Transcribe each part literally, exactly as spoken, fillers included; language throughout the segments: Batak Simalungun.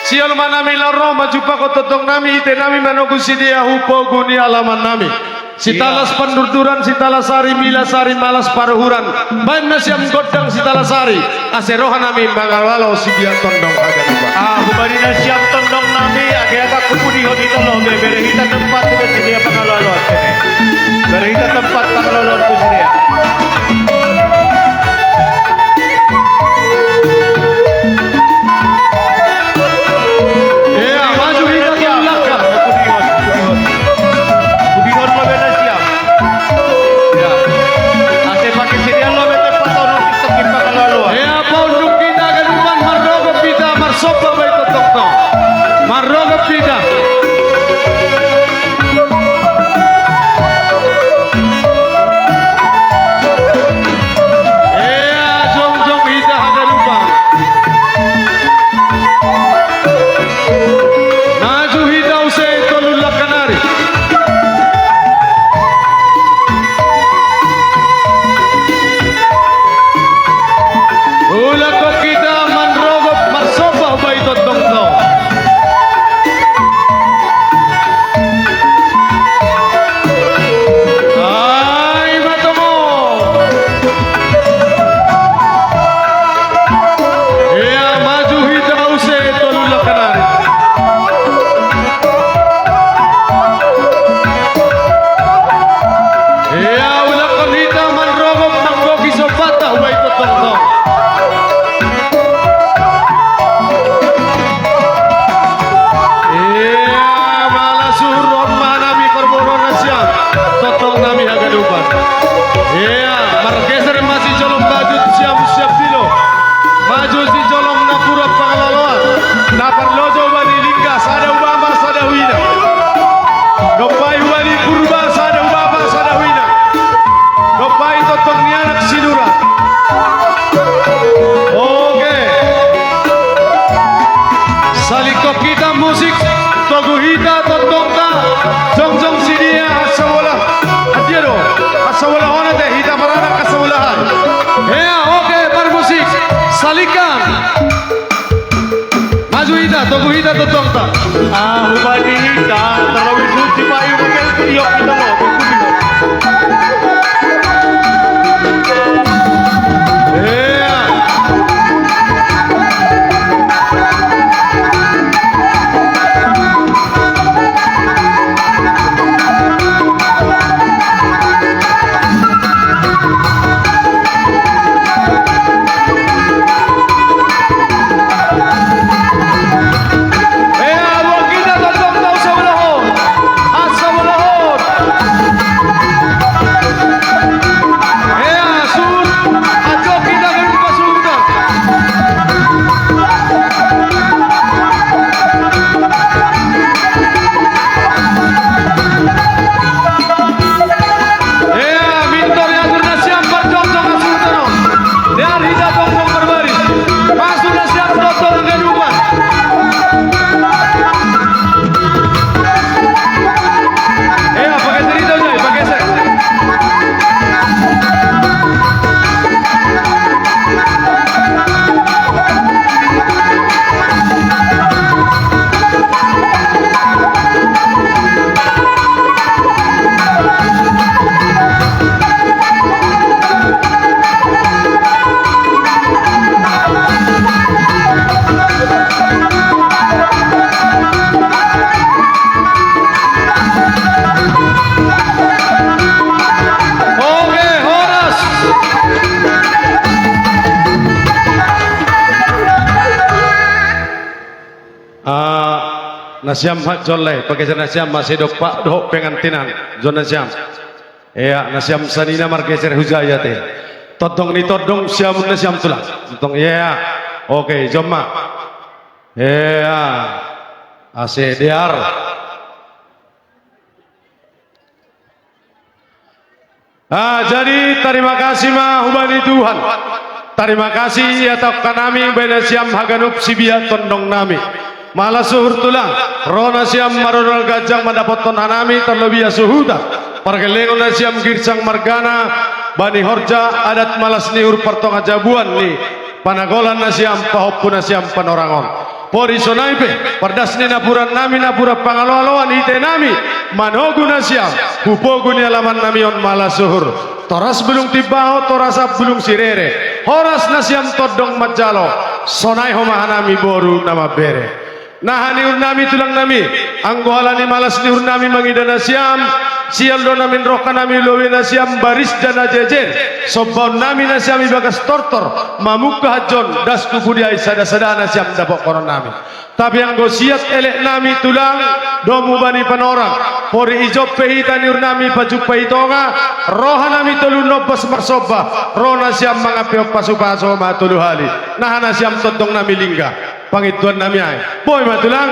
Siolma nami laho ro manjumpangkon tondong nami, ite nami manogu sidea hu pogu ni alaman nami. Sitalas Pandurduran, sitalas ari, milas ari, malas paruhuran. Baen nasiam gondang sitalas ari, ase roha nami mangalalo sibiak tondong haganupan. Ah, hubani nasiam tondong nami, age angka kupudihon hita lobe, bere hita tempat tu sidea pangalaloan. Bere hita tempat pangalaloan tu sidea. Ea, maju hita ke belakang. Pudihon, pudihon. Pudihon lobe nasiam. Ya. Ase pake sidea lobe tempat tondong TikTok kita kalau luar. Ea, paunduk hita haganupan, marrogop hita, marsomba bai tondongta. Marrogop hita. Ea, jongjong hita haganupan. Maju hita use tolu langka nari. Ulakkon hita manrogop marsomba bai tondongta. Ai ma tomom. Ea, maju hita use tolu langka nari. Ea, ulakkon hita manrogop manggohi sombanta bai tondongta. Ea, malas uhur on ma nami parboruon nasiam, tondong nami haganupan. Ea, margeser ma sijolom maju siam, siap dilo. Maju sijolom napuran pangalaloan. Na parloja hubani lingga, sada hu bapa, sada hu inang. Dohot hubani Purba, sada hu bapa, sada hu inang. Dohot tondong ni anak si Nura. Oke. Salingkop hita musik, togu hita tondongta, jongjong sidea, hasabolahan. Adia do, hasabolahan ate, hita maranak hasabolahan. Ea, oke, parmusik, salingkop. Maju hita, togu hita tondongta. Ah, hubani hita, terlebih suci payu, mungkin video kita mau. Ea. Ea, boan hita tondongta, hasabolahan. Hasabolahan. Ea, suhut. Ajo hita gabe pasuhuton. Ea, mintor ni atur nasiam parjongjong hasuhuton on. Dear hita jongjong parbaris. Pasu nasiam tondong haganupan. Ea, pageser hita ujai, pageser. Oke, horas. Ah, nasiam hot jolai, pageser nasiam masih dopak dohot pengantinan, jo nasiam. Ea, nasiam sanina margeser hujai ate. Tondong ni tondong, siamun nasiam tulang. Tondong, ea. Oke, jom ma. Ea. Ase dear. Ah, jadi tarima kasih ma hubani Tuhan. Tarima kasih ia taon hanami baen nasiam haganup sibiak tondong nami. Malas uhur tulang, ro nasiam marudal ganjang mandapothon hanami tarlobi hasuhuton. Pargellengon nasiam girsang margana, bani horja adat malas ni uhur partonga jabuan ni panagolan nasiam pahompu nasiam Panorang on. Pori sonai pe, pardas ni napuran nami, napuran pangaloaloan ite nami, manogu nasiam, hupogu ni alaman nami on malas uhur. Toras bulung timbahot, toras bulung sirere, horas nasiam tondong manjalo, sonai homa hanami boru na mambere. Naha ni uhur nami tulang nami, anggo halani malas ni uhur nami mangida nasiam, sial do namin roha nami lobi nasiam baris jana jejer, sombaon nami nasiam ibagas tortor, mamungka hanjon, das tu pudi ai sada-sada nasiam dapot koron nami. Tapi anggo siat elek nami tulang, domu bani panorang, pori ijompe hita ni uhur nami pajumpa i tonga, roha nami tolu nombas marsomba, ro nasiam mangampe on pasu-pasu ma tolu hali, naha nasiam tondong nami lingga, pangintuan nami ai. Boi ma tulang,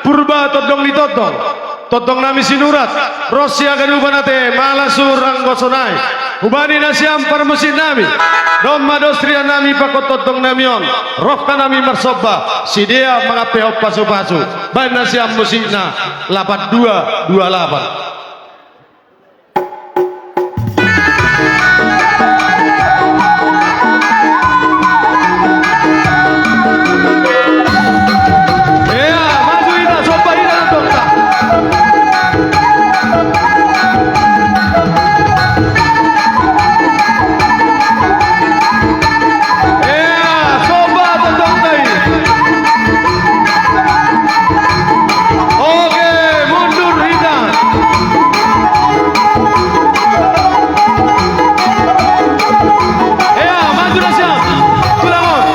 Purba tondong ni tondong, tondong nami Sinurat, ro si Aganupan ate, malas uhur anggo sonai. Hubani nasiam parmusik nami, domma dos rida nami pakon tondong nami on, roha nami marsomba, sidea mangampe on pasu-pasu, baen nasiam musikna, lapan dua dua lapan. Ea, maju hita, somba hita nonton ta. Ea, somba tondong ta i. Oke, mundur hita. Ea, maju nasiam. Tulang on.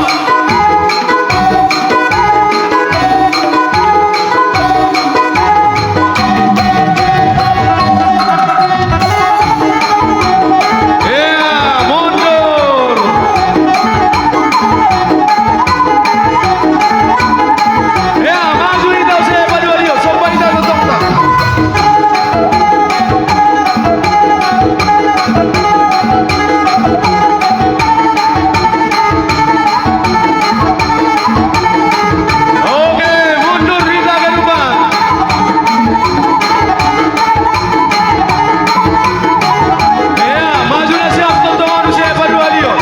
Ea, mundur. Ea, maju hita use padualion, somba hita tondong ta. Oke, mundur hita Aganupan. Ea, maju nasiam tongtong on use padualion.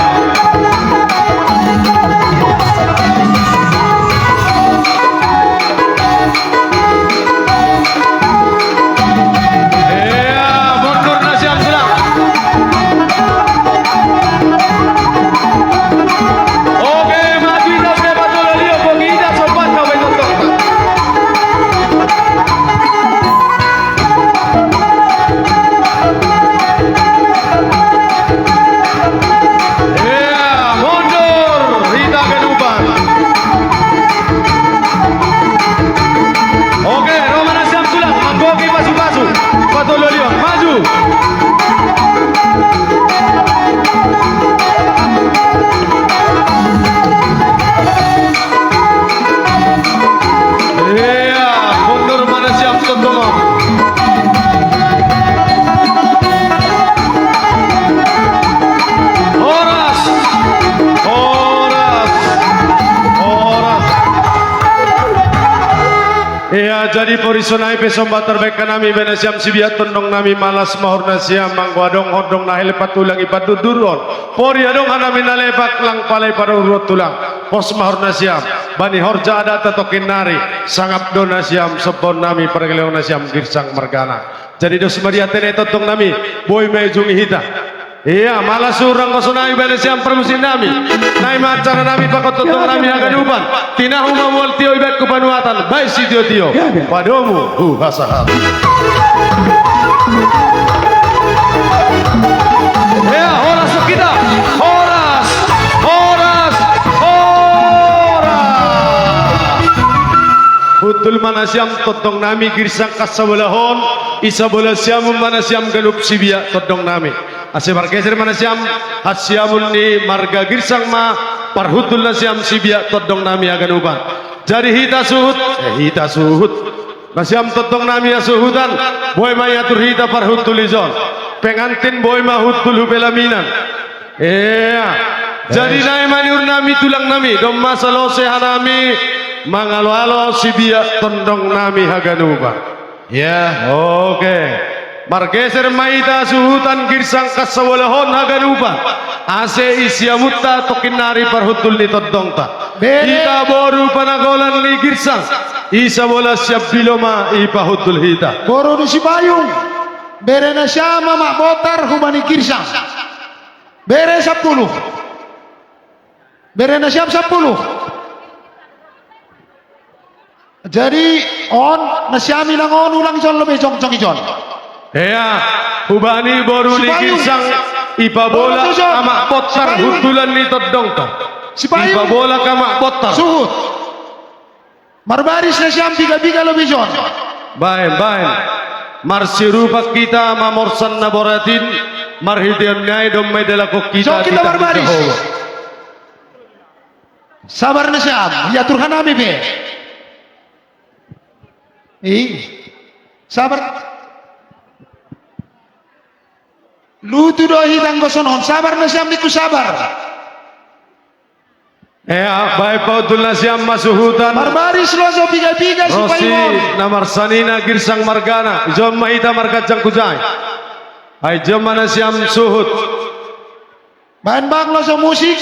Ea, mundur nasiam tulang. Oke, maju hita use padualion, bogi hita somba na baen tondong ta. Ea, mundur hita Aganupan. Oke, ro ma nasiam tulang, manggohi pasu-pasu. Padualion, maju. Ea, mundur ma nasiam tongtong on. Horas, horas, horas. Ea, jadi pori sonai pe somba tarbahen nami, baen nasiam sibiak tondong nami, malas ma uhur nasiam, anggo adong hondong na hel patulang i pandudur on. Pori adong hanami na lepak, lang pala i paruruon tulang. Pos ma uhur nasiam, bani horja adat ta tongkin nari, sangap do nasiam, sombaon nami pargellengon nasiam Girsang margana. Jadi dos ma di ate nai tondong nami, boi ma iujungi hita. Ea, malas uhur anggo sonai baen nasiam parmusik nami. Nai ma acara nami pakon tondong nami haganupan. Tinahu ma mual tio ibaen hu panuatan, baen sitio-tio. Padomu hu hasahatan. Ea, horas hita. Horas, horas, horas. Hundul ma nasiam tondong nami Girsang, kas sabola on, i sabola siamun ma nasiam ganup sibiak tondong nami. Ase margeser ma nasiam, hasiamun ni marga Girsang ma parhundul nasiam sibiak tondong nami haganupan. Jadi hita suhut, eh, hita suhut. Nasiam tondong nami hasuhutan, boi ma iatur hita parhundul ijon. Pengantin boi ma hundul hu pelaminan. Ea. Jadi nai ma ni uhur nami tulang nami, domma salose hanami mangalo-alo sibiak tondong nami haganupan. Ea, oke. Margeser ma hita suhutan Girsang, kassabolahon haganupan, ase i siamutta tongkin nari parhundul ni tondongta. Bere. Hita boru Panagolan ni Girsang, i sabola siambilo ma i pahundul hita. Boru ni Sipayung, bere nasiam Amak Botar hubani Girsang. Bere sampulu. Bere nasiam sampulu. Jadi on, nasiam i lang on, ulang jon lobi, jong, jong ijon. Ea, hubani boru ni Sipayung. Girsang, ipabola Boru tu jon. Amak Botar Sipayung. Hundulan ni tondongta. Sipayung. Ipabola Amak Botar. Suhut. Marbaris nasiam piga-piga lobi jon. Baen, baen. Marsirupa hita mamorsan na borat in, marhitehon ni ai domma i dalahon hita. Jong hita di tangan marbaris. Jahowa. Sabar nasiam, iatur hanami pe. I, sabar. Lutu do hita anggo songon on, sabar nasiam ningku, sabar. Ea, baen pahundul nasiam ma suhutan. Marbaris loso piga-piga. Rosi Sipayung on. Na marsanina Girsang margana, ijon ma hita marganjang hujai. Ai ijon ma nasiam suhut. Baen bang loso musik.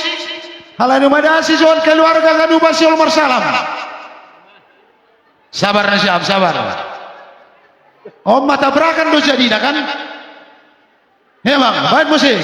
Halani madasi songon keluarga ganup asi olo marsalam. Sabar nasiam, sabar. On ma tabrakan do jadina kan. Emang, baen musik.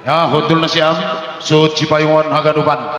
Nah, hundul na siam, so Cipayungan haganupan.